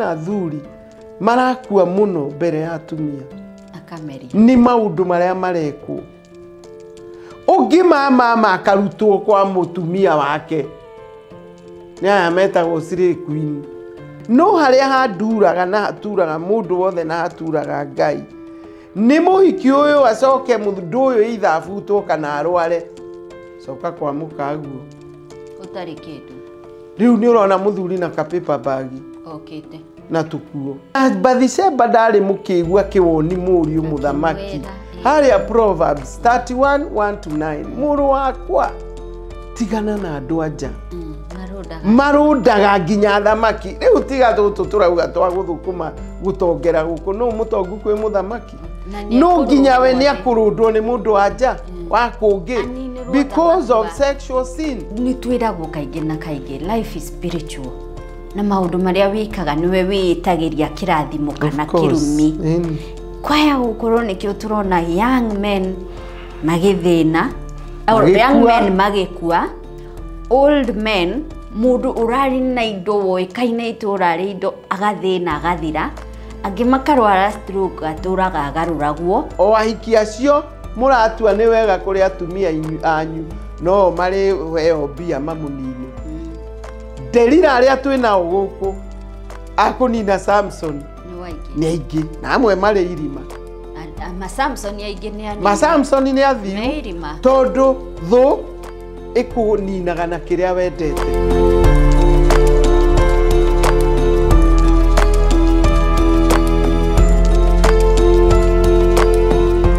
Ndĩrona athuri marakua mũno mbere ya atumia. Akameria. Nĩ maũndũ marĩa marekwo. Ũngĩ mama akarutwo kwa mũtumia wake. Nĩ aya metagwo slay queen. No harĩa handuraga na haturaga mũndũ wothe na haturaga Ngai. Nĩ mũhiki ũyũ acoke mũndũ ũyũ either abutwo kana arware. Coka kwa mũkaguo. Ũtarĩ kĩndũ. Rĩu nĩ ũrona mũthuri na ka paper bag. Okĩte. Na tukuo. Bathsheba ndarĩ mũkĩgu akĩwoni mũriũ mũthamaki. Harĩa Proverbs 31:1-9. Mũrũ wakwa tigana na andũ anja. Marũndaga nginya thamaki. Rĩu tiga tũtũ tũrauga twa gũthũkũma gũtongera gũkũ. Nũ mũtongu kwĩ mũthamaki? No nginya we nĩ akũrũndwo nĩ mũndũ wa nja wa kũngĩ because of sexual sin. Nĩ twĩragwo kaingĩ na kaingĩ life is spiritual. Na maũndũ marĩa wĩkaga nĩwe wĩĩtagĩria kĩrathimo kana kĩrumi. Kwaya gũkorwo nĩkĩo tũrona young men magĩthĩna, young men magĩkua, old men mũndũ ũrarĩ na indo woĩkaine itũũra rĩ indo agathĩna agathira, angĩ makarwara stroke atũraga agarũragwo. O ahiki acio mũratua nĩ wega kũrĩ atumia anyu no marĩ heo mbia mamũnine. Delila arĩa twĩ nao gũkũ akũnina Samson nĩ aingĩ na amwe marĩ irima. Ma Samson aingĩ nĩ anini. Ma Samson nĩ athiu tondũ thũ ĩkũninaga na kĩrĩa wendete.